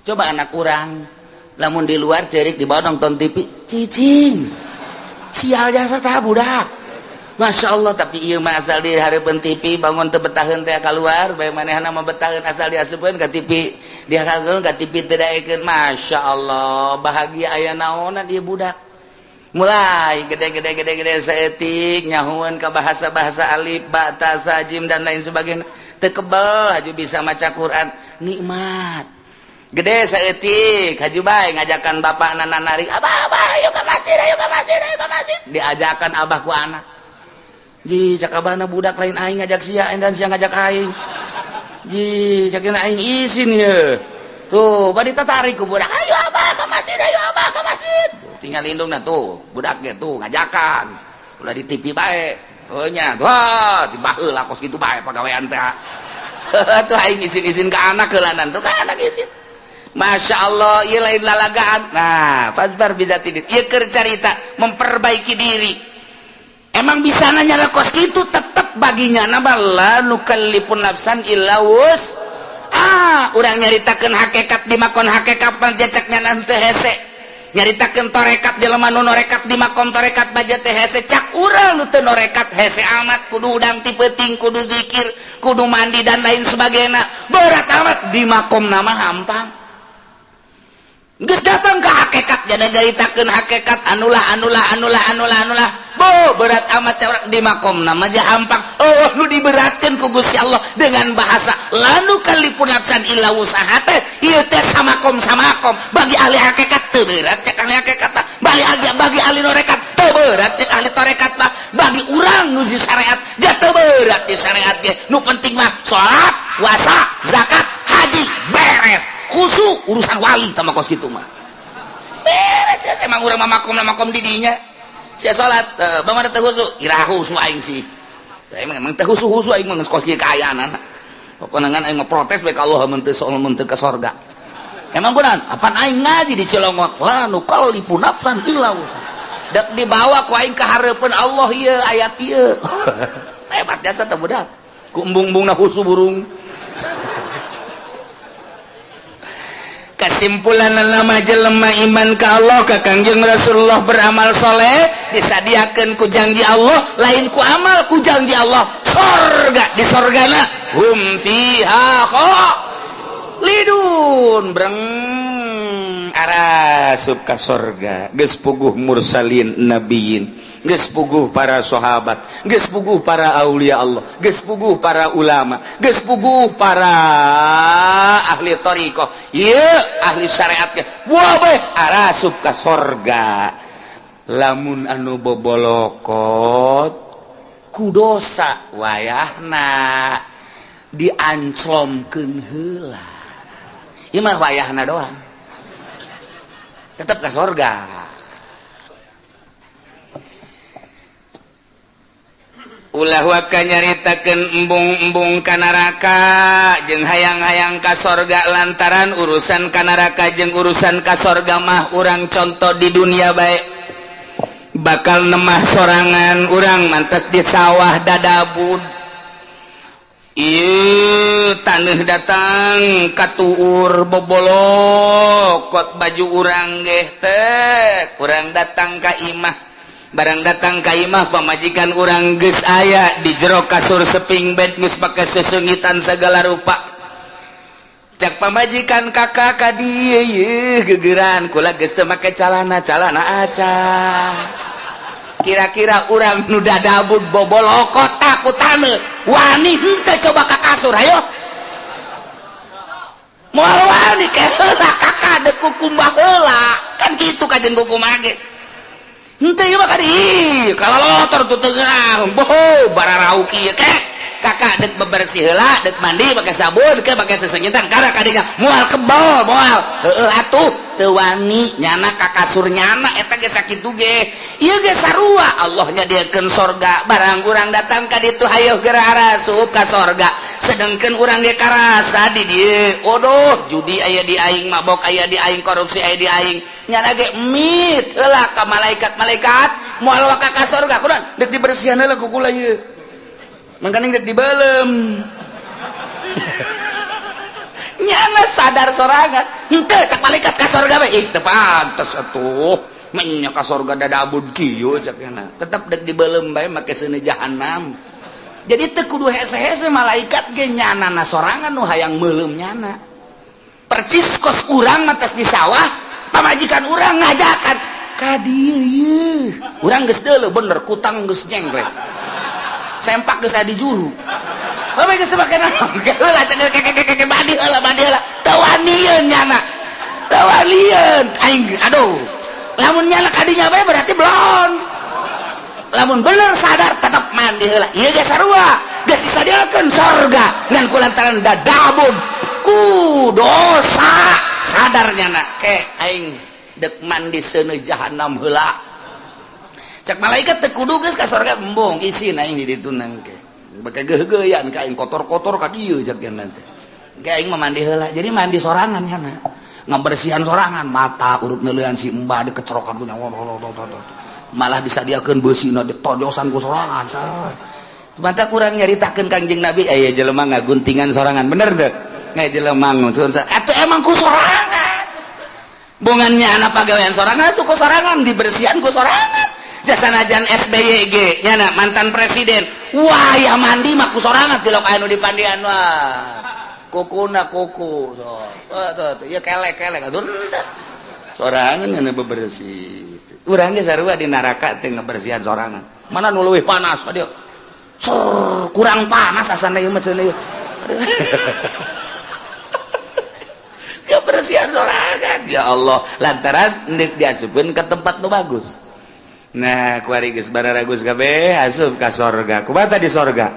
Coba anak urang lamun di luar cerik, dibawa nonton TV cicing. Sial jasa tah budak. Masya Allah, tapi ieu mah asal di hareupeun TV bangun teu betaheun teh keluar bae, manehna mah betaheun asal diasupkeun ka TV, dihakeun ka TV teu daekeun. Masya Allah, bahagia aya naonan ieu budak. Mulai gede-gede gede-gede saeutik nyahueun ka bahasa-bahasa alif ba ta sa jim dan lain sebagainya, teu kebel haju bisa maca Quran, nikmat. Gede saeutik haju bae ngajakan bapakna narik, "Abah, abah, ayo ke masjid, ayo ke masjid, ayo ke masjid." Diajakan abah ku anak. Ji, cak abahna, "Budak, lain aing ngajak sia dan sia ngajak aing." Ji, cak aing isin ye. Tuh, bari tarik ku budak, "Ayo abah ke masjid, ayo abah ke masjid." Tuh, tinggal indungna tuh, budak ge tuh ngajakan. Ulah di TV bae. Oh nya, wah, dibaheula kos kitu bae pagawean teh. Tuh aing isin-isin ke anak heulanan tuh, ka anak isin. Masya Allah, ieu lain lalagaan. Nah, fasbar bidzatid din. Ieu keur carita memperbaiki diri. Emang bisa nanya kos itu tetep baginya nama la nukallifun nafsan illa wus. Ah, urang nyaritakeun hakikat di makom hakikat caknya nanti hese. Nyaritakeun torekat jelema nu norekat di makom torekat baja teh hese, cak urang nu teu norekat hese amat, kudu udang ti peuting, kudu zikir, kudu mandi dan lain sebagainya. Berat amat di makom nama hampang. Geus datang ke hakikat, jadi nyaritakeun hakikat anulah anulah anulah anulah anulah. Bo, berat amat cak di makom nama aja hampang. Oh, nu diberatkeun ku Gusti Allah dengan bahasa la nukallifun nafsan illa wusaha teh ieu teh samakom samakom. Bagi ahli hakikat teu berat cek ahli hakikat mah. Bagi ahli norekat teu berat cek ahli torekat mah. Bagi urang nu di syariat ja teu berat di syariat ge. Nu penting mah salat, puasa, zakat, haji, beres. Khusyuk urusan wali tama kos kitu mah. Beres ya, emang urang mah makom makom di dinya. Sia salat, bagaimana teu khusyuk? Iraha khusyuk aing sih. Emang emang teu khusyuk khusyuk aing mah geus kos kieu kaayaan. Pokokna ngan aing mah protes bae ka Allah mun teu mun teu ka sorga. Emang kunaon? Apan aing ngaji di Cilongot, la nukallifu nafsan illa wusaha. Dek dibawa ku aing ka hareupeun Allah ieu ayat ieu. Hebat jasa teh budak. Ku embung-embungna khusyuk burung. Kesimpulan nama jelema iman ka Allah, ka Kangjeng Rasulullah, beramal soleh, disadiakeun ku janji Allah, lain ku amal, ku janji Allah sorga. Di sorgana hum fiha khalidun, breng arasup ka sorga. Geus puguh mursalin, nabiyin, geus puguh para sahabat, geus puguh para aulia Allah, geus puguh para ulama, geus puguh para ahli thariqah, ieu ahli syariat ge wah bae arasup ka sorga. Lamun anu bobolokot ku dosa, wayahna dianclomkeun heula. Ieu mah wayahna doang, tetep ka sorga. Ulah waka nyaritakeun embung-embung ka neraka jeung hayang-hayang ka sorga, lantaran urusan ka neraka jeung urusan ka sorga mah urang contoh di dunia bae, bakal nemah sorangan urang mantes di sawah dadabud. Ieu taneuh datang katuur bobolokot baju urang geh teh. Urang datang ka imah, barang datang ka imah pamajikan urang geus aya di jero kasur seping bed, geus pake sesengitan segala rupa. Cak pamajikan, "Kakak, ka dieu yeuh gegeran kula geus teu make calana, calana aca." Kira-kira urang nu dadabud bobolokot ku taneuh wani henteu coba ka kasur? Ayo, moal wani ke heula kakak deuk kukumbah heula kan kitu kajen kukumbah ge. Henteu ieu mah kadi kalalotor tuh tengah boho bararau kieu ke. "Kakak, dek bebersih heula, dek mandi pakai sabun ke, pakai sesengitan." Kada kadinya moal kebal, moal heueuh atuh. Teu wani nyana ka kasur nyana eta ge sakitu ge. Ieu ge sarua Allah nyadiakeun sorga, barang urang datang ka ditu hayoh geura arasup ka sorga. Sedangkan urang ge karasa di dieu, odoh judi aya di aing, mabok aya di aing, korupsi aya di aing. Nyana ge mit heula ka malaikat-malaikat moal waka ka sorga kunaon deuk dibersihan heula ku kula ieu. Mangkaning deuk dibeuleum. Nyana sadar sorangan henteu cak malaikat ka sorga bae, ih teu pantes atuh menya ka sorga dadabud kieu cak nyana. Tetep deuk dibeuleum bae make seuneu jahanam. Jadi teu kudu hese-hese malaikat ge nyana na sorangan nu hayang meuleum nyana. Percis kos urang mah tos di sawah, pamajikan urang ngajakan ka dieu ieu. Urang geus deuleu bener kutang geus nyengklek. Sempak geus aya di juru. Bapak geus make naon? Heula cek keke mandi heula mandi heula. Teu wanieun nyana. Teu wanieun. Aing aduh. Lamun nyana kadinya bae berarti belon. Lamun bener sadar tetep mandi heula. Ieu ge sarua. Geus disadiakeun sorga ngan kulantaran dadabun ku dosa sadar nyana ke aing dek mandi seuneu jahanam heula. Cek malaikat teu kudu geus ka sorga embung isin aing di ditu nangke. Baka geugeuyan ka aing kotor-kotor ka dieu cek nanti. Ke aing mah mandi heula. Jadi mandi sorangan nyana. Ngabersihan sorangan, mata urut neuleuan si embah dikecerokan ku nyawa. Malah disadiakeun beusina ditojosan ku sorangan. Mata kurang nyaritakeun Kangjeng Nabi aya jelema ngaguntingan sorangan. Bener teu? Aya jelema ngusun atuh emang ku sorangan. Bongannya anak pagawean sorangan atuh ku sorangan, dibersihan ku sorangan. Jasanajan SBY ge nyana mantan presiden. Wah, ya mandi mah ku sorangan tilok anu dipandian wah. Kukuna kuku so. Oh, tuh, tuh. Ya kelek-kelek atuh sorangan anu bebersih. Urang ge sarua di neraka teh ngebersihan sorangan. Mana nu leuwih panas ka dieu? Sur, kurang panas asana ieu mah cenah ieu. Kebersihan sorangan. Ya Allah, lantaran deuk diasupkeun ka tempat nu bagus. Nah, kuari geus bararagus kabeh asup ka sorga. Kumaha di sorga?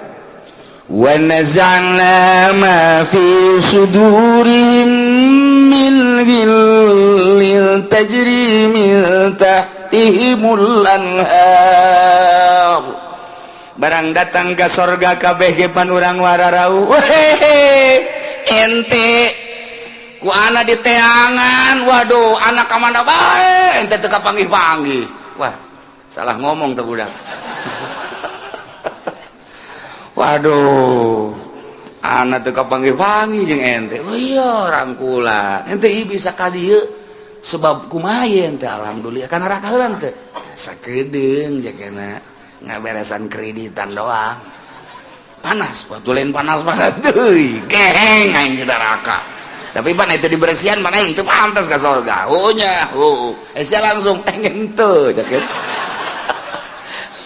Wa naza'na ma fi sudurihim min ghillin tajri min tahtihimul anhar. Barang datang ka sorga kabeh ge pan urang wararau. Wehehe, ente ku ana di teangan, waduh, anak ka mana bae ente teu kapanggih-panggih. Wah, salah ngomong tuh budak. Waduh, anak teu kapanggih-panggih jeung ente. Oh iya, rangkula. Ente ieu bisa ka dieu sebab kumaha ente alhamdulillah kana neraka heula teh. Sakedeung jakena ngaberesan kreditan doang. Panas, waktu lain panas-panas deui. Geheng aing di neraka. Tapi pan itu dibersihan mana aing teu pantas ka sorga. Oh nya, oh. Sia langsung pengen teu cek.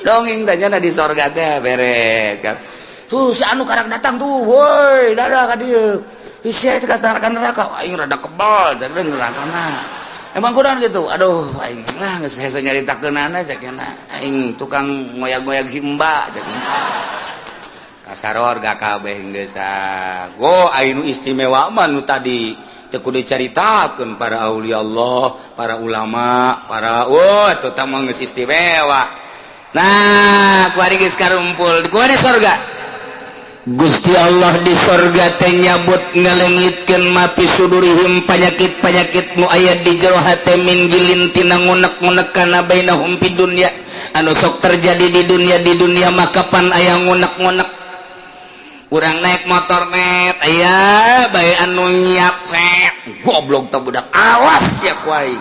Dongeng tanya di sorga teh beres kan. Tuh si anu karak datang tuh, woi, dadah ka dieu. Sia teh ka neraka, aing rada kebal cek nerakana. Emang kurang gitu. Aduh, aing lah geus hese nyaritakeunana cek aing tukang ngoyag-ngoyag si Mbak cek. Kasaror ga kabeh geus tah. Go aing nu istimewa mah nu tadi teu kudu dicaritakeun para aulia Allah, para ulama, para wah eta tah mah geus istimewa. Nah, kuari geus karumpul, kuari sorga. Gusti Allah di sorga teh nyabut ngalengitkeun ma fi sudurihim panyakit-panyakit nu aya di jero hate min ghillin tina ngunek-ngunek kana bainahum fid dunya anu sok terjadi di dunia maka pan aya ngunek-ngunek. Urang naik motor net aya bae anu nyiap set goblok teh budak awas sia ku aing.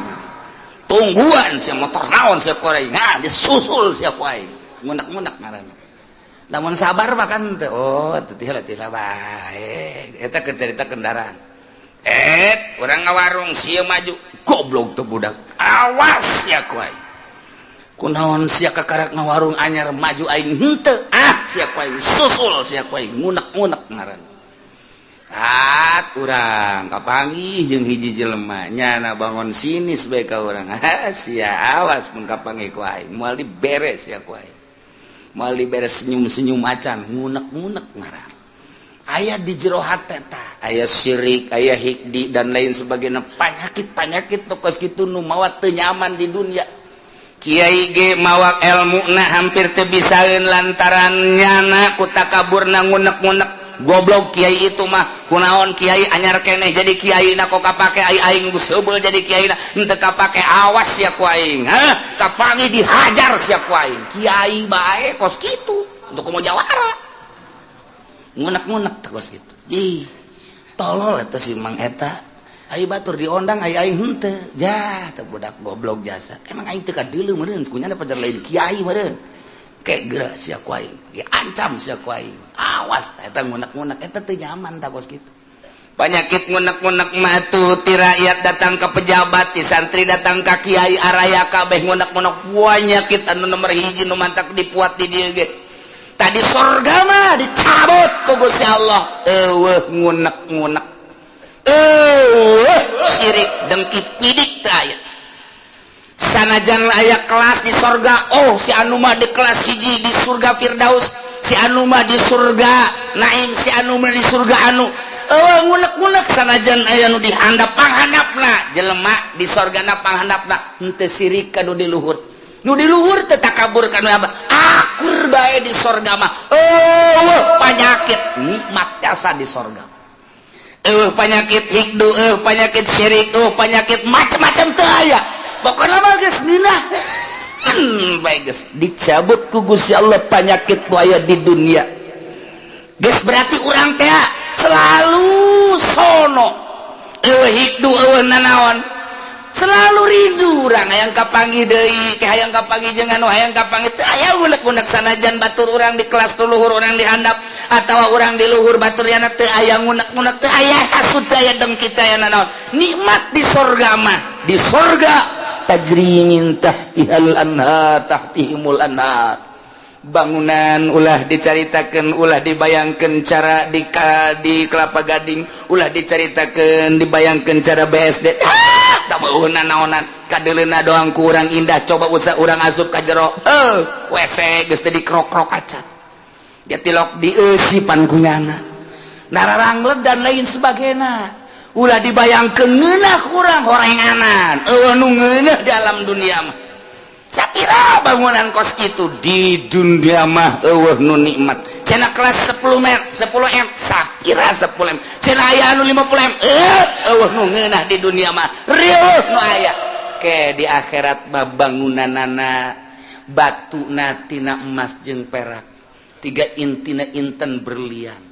Tungguan sia motor naon sia ku aing. Nah, disusul sia ku aing. Ngunek-ngunek ngaranna. Lamun sabar mah kan teh oh teu tila bae. Eta keur carita kendaraan. Urang ngawarung sia maju goblok teh budak. Awas sia ku aing. Kunaon sia kakarak ngawarung anyar maju aing henteu. Ah sia ku aing susul sia ku aing ngunek-ngunek ngaranna. At urang kapanggih jeung hiji jelema nyana bangun sinis bae ka urang. Ah sia awas mun kapanggih ku aing moal diberes sia ku aing. Moal diberes senyum-senyum acan ngunek-ngunek ngaran. Aya di jero hate tah. Aya syirik, aya hiqdi, dan lain sebagainya, penyakit-penyakit kos kitu nu mawa teu nyaman di dunia. Kiai ge mawa ilmu na hampir teu bisaeun lantaran nyana ku takaburna, ngunek-ngunek, "Goblok kiai itu mah, kunaon kiai anyar keneh jadi kiai na, kok kapake? Ai aing geus heubeul jadi kiai na henteu kapake. Awas sia ku aing, hah, kapanggih dihajar sia ku aing." Kiai bae kos kitu untuk komo jawara ngunek-ngunek kos kitu. Ih, tolol eta si Mang eta. Ayo batur diondang, ayo aing henteu ja teu, budak goblok jasa. Emang aing teu kadeuleu meureun kunyana pajar lain kiai meureun. Kayak geura sia ku aing, diancam sia ku aing, awas. Eta ngunek-ngunek eta teu nyaman tah kos kitu. Penyakit ngunek-ngunek matu ti rakyat datang ke pejabat, ti santri datang ke kiai, araya kabeh ngunek-ngunek. Penyakit anu nomor hiji nu mantak dipuat di dieu ge. Tadi sorga mah dicabut ku Gusti Allah, eueuh ngunek-ngunek, eueuh syirik, dengki, pidik teu aya. Sanajan aya kelas di sorga, oh, si anu mah di kelas hiji di surga Firdaus, si anu mah di surga Naim, si anu mah di surga anu, eueuh ngunek-ngunek. Sanajan aya nu dihandap, panghandapna jelema di sorgana, panghandapna henteu sirik ka nu di luhur, nu di luhur teu takabur ka nu apa, akur bae di sorga mah. Oh, penyakit nikmat jasa di sorga. Eh, penyakit hiqdu, eh, penyakit syirik, oh, penyakit macam-macam teu aya. Pokoknya mah geus nginah bae, geus dicabut ku Gusti Allah penyakit nu aya di dunia. Geus berarti urang teh selalu sono, eueuh hiqdu, eueuh nanaon, selalu rindu urang hayang kapanggih deui ke, hayang kapanggih jeung anu, hayang kapanggih. Teu aya unek-unek sanajan batur urang di kelas luhur, urang di handap atawa urang di luhur batur yana, teu aya ngunek-ngunek, teu aya hasud, teu aya dengki, teu aya nanaon. Nikmat di sorga mah. Di sorga tajri min tahtihal anhar, tahtihimul anhar. Bangunan ulah dicaritakan, ulah dibayangkan cara di Kelapa Gading, ulah dicaritakan, dibayangkan cara BSD. Ah, tak mau naonan, kadeleuna doang kurang indah. Coba usah urang asup ka jero, eh, WC geus teu dikrok-krok acan dia, tilok dieusipan kunyana, nararangled dan lain sebagainya. Ulah dibayangkeun ngeunah kurang horenganan, eueuh nu ngeunah di alam dunia mah. Sapira bangunan kos itu di dunia mah eueuh nu nikmat. Cenah kelas 10 m, 10 m, sapira 10 m, cenah aya anu 50 m. Eh, eueuh nu ngeunah di dunia mah, rieuh nu aya ke di akhirat mah. Bangunanana batu tina emas jeung perak, tiga intina inten berlian.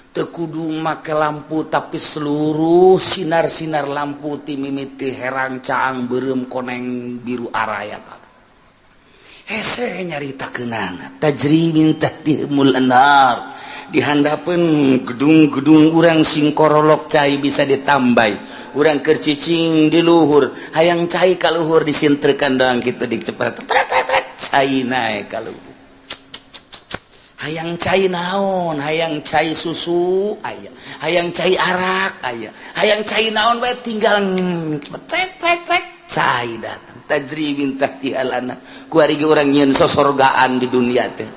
Teu kudu make lampu, tapi seluruh sinar-sinar lampu ti mimiti herang, caang, beureum, koneng, biru, araya. Pak, hese nyaritakeunana. Tajri min tahtihimul anhar. Di handapeun gedung-gedung urang sing korolok, cai bisa ditambai. Urang keur cicing di luhur, hayang cai ka luhur, disintrekan doang kitu, dicepet cai naek ka luhur. Hayang cai naon, hayang cai susu aya, hayang cai arak aya, hayang cai naon bae, tinggal cepet trek trek, cai datang. Tajri min tahtihal anhar. Kuari ge urang nyieun sosorgaan di dunia teh,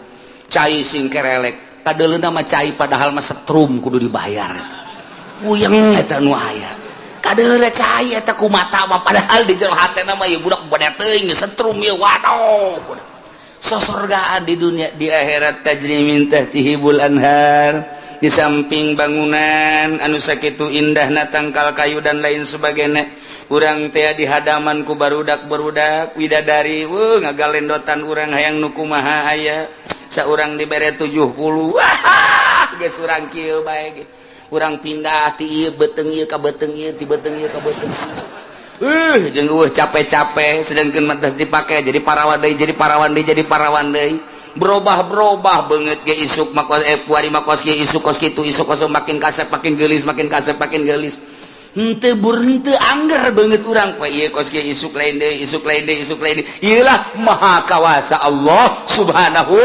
cai sing kerelek, kadeuleuna mah cai, padahal mah setrum kudu dibayar eta. Puyeng eta nu aya. Kadeuleuna cai eta ku mata mah, padahal di jero hatena mah, ieu budak bade teuing setrum ieu, waduh. Sosorgaan di dunia. Di akhirat tajri min tahtihimul anhar. Di samping bangunan anu sakitu indahna, tangkal kayu dan lain sebagainya, urang teh di hadaman ku barudak barudak widadari, wuh, ngagalendotan. Urang hayang nu kumaha aya, saurang dibere 70, wah, geus urang kieu bae ge. Urang pindah ti ieu beuteung ieu ka beuteung ieu, ti beuteung ieu ka beuteung ieu, jeung eueuh capek-capek. Sedangkan matas dipake jadi parawan deui, jadi parawan deui, jadi parawan deui, berubah-berubah banget ge. Isuk makos, eh, puari makos ge, isuk kos kitu, isuk kos, makin kasep makin geulis, makin kasep makin geulis, henteu bur henteu angger banget urang poe ieu kos ge, isuk lain deui, isuk lain deui, isuk lain deui. Ieu lah maha kawasa Allah Subhanahu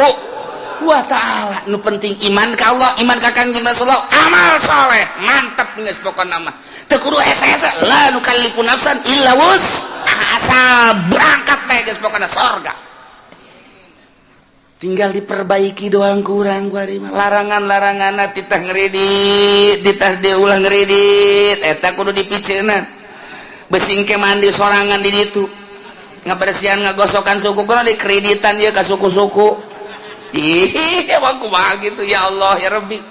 wa Ta'ala. Nu penting iman ka Allah, iman ka Kangjeng Rasulullah, amal soleh, mantap geus. Pokona mah teu kudu hese-hese, la nukallifu nafsan illa wus, asal berangkat bae geus, pokona sorga. Tinggal diperbaiki doang kurang kuari mah. Larangan-larangan titah ngeridit, titah diulah ngeridit, eta kudu dipiceunan. Besing ke mandi sorangan di ditu. Ngabersihan, ngagosokan suku kudu dikreditan ieu ka suku-suku. Ih, emang kumaha gitu, ya Allah ya Rabbi.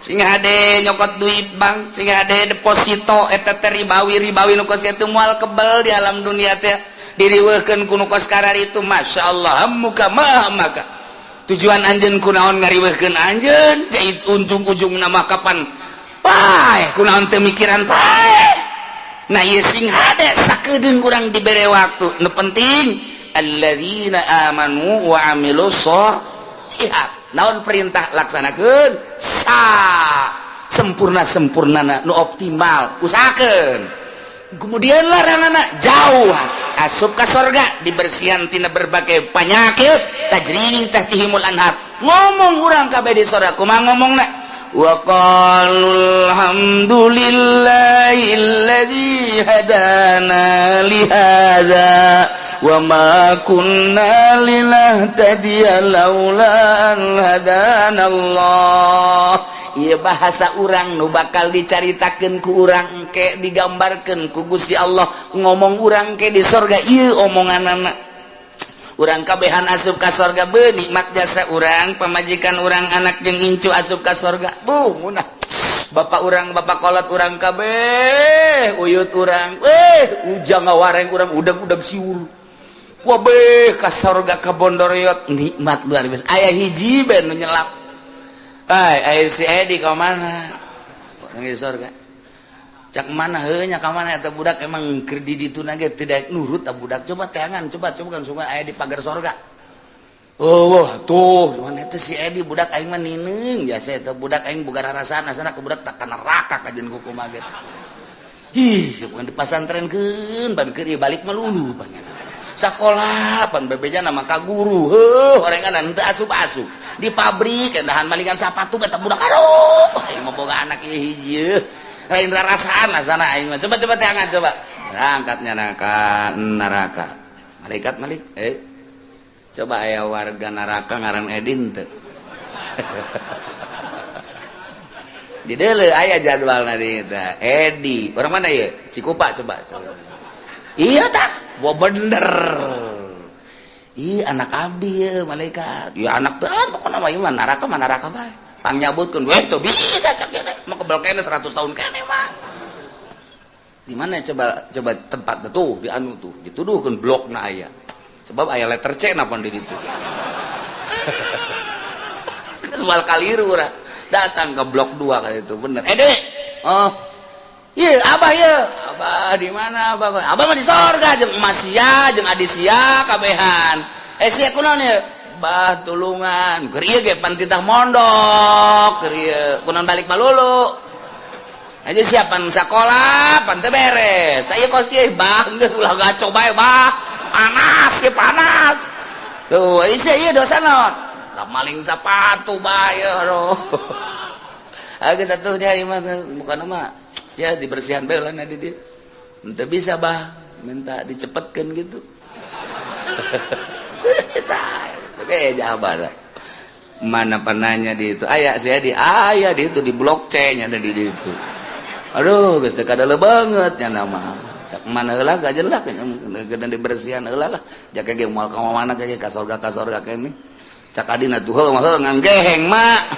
Sing hade nyokot duit bank, sing hade deposito, eta teh ribawi, ribawi nu kos kitu moal kebel di alam dunia teh. Diriweuhkeun ku nu kos itu, Masya Allah, muka mah maka tujuan anjeun kunaon ngariweuhkeun anjeun jadi ujung-ujung nama kapan paeh, kunaon teu mikiran paeh. Nah, ieu sing hade sakedeung urang dibere waktu. Nu penting alladzina amanu wa amilus sholihat. Naon perintah laksanakeun sa sempurna sempurnana, nu optimal usahakeun. Kemudian larangan jauh, asup ka sorga, dibersihan tina berbagai penyakit, tajri min tahtihimul anhar. Ngomong urang kabeh di sorga kumaha ngomongna? Wa qalu alhamdulillahilladzi hadana li hadza wa ma kunna linahtadiya laula an hadana Allah. Ieu bahasa urang nu bakal dicaritakeun ku urang engke, digambarkeun ku Gusti Allah ngomong urang ke di sorga. Ieu omonganana urang kabehan asup ka sorga, be nikmat jasa urang, pamajikan urang, anak jeung incu asup ka sorga. Bu munah bapak urang, bapak kolot urang kabeh, uyut urang, eh ujang ngawareng urang, udag-udag siur. Wabeh ka sorga, ka bondoriot, nikmat luar biasa. Aya hiji ben nu nyelap. Ay, ay si Edi ka mana? Orang di sorga. Cak mana heuh nya ka mana eta budak, emang keur di ditu ge tidak nurut ta budak. Coba teangan, coba coba kan sungai aya di pagar sorga. Oh, wah, tuh, cuman eta si Edi budak aing mah nineung jasa eta budak aing boga rarasaan asana ke budak tak ka neraka kajen kumaha ge. Ih, bukan dipasantrenkeun, ban keur balik mah lulu panjana. Sekolah pan bebeja nama ka guru, heuh, orengan teu asup-asup. Di pabrik endahan malingan sapatu eta budak, aduh, aing mah boga anak ieu hiji lain rarasaan asana aing mah. Coba coba teangan, coba. Berangkatnya ka neraka. Malaikat malik, eh. Coba aya warga neraka ngaran Edin teu? Di deuleu aya jadwalna di eta. Edi, orang mana ya? Cikupa, coba, coba. Iya tah, wah bener. Ih, anak abdi ya malaikat. Ya anak teh pokokna mah ieu mah neraka mah neraka bae. Pangnyabutkeun we teu bisa cak ieu mah kebel keneh 100 tahun keneh mah. Di mana coba coba tempat tuh di anu tuh dituduhkeun blokna aya. Sebab aya letter C napa di ditu. Soal kaliru urang. Datang ke blok 2 kali itu bener. Eh, Dek. Oh. Iya, abah ya. Abah di mana abah? Abah mah di sorga jeung emas sia, jeung adi sia kabehan. Eh, sia kunaon ya? Bah tulungan. Keur ieu ge pan titah mondok, keur ieu kunaon balik malulu. Aja siapan sekolah, pan teu beres. Saya kos kieu, bah geus ulah gaco bae, bah. Panas ya panas. Tuh, ieu sia ieu dosa naon? Lah maling sepatu bae aduh. Agak satu dia mah bukan mah sia dibersihan bae lah di dia. Ente bisa bah minta dicepetkan gitu. Tapi jawaban mana penanya di itu aya saya di aya di itu di blok C nya ada di itu. Aduh, geus teu kadele banget nya nama. Sak mana heula gak jelas geus dibersihan heula lah. Jaka ge moal ka mana ge ka sorga kene. Cak adina tuh heuh mah nganggeheng mak.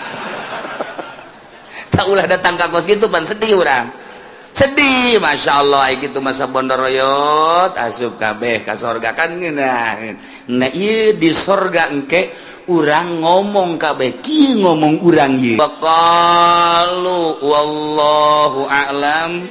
Tak ulah datang ka kos gitu pan sedih urang. Sedih, Masya Allah, gitu masa bondoroyot asup kabeh ka sorga kan ngeunah. Nah, ieu di sorga engke urang ngomong kabeh kieu ngomong urang ieu. Waqalu wallahu a'lam.